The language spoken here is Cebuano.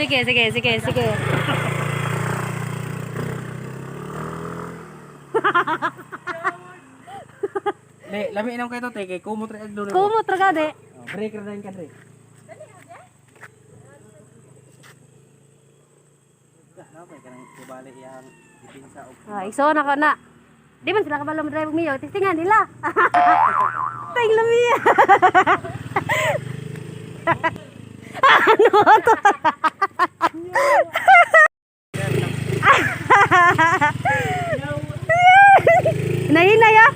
Sige, sige, sige, sige. Le, lami na kayo to, te, kay kumot rin ang dulo. Kumot ra ka, de. Oh, break ra din ka, dre. Napay ka nang ibali iyang dipinsa og Ah, igsoon ako na. Di man sila kabalo mo drive og Mio, testingan nila. Ting lami. Ano to? Hinay-hinay ah.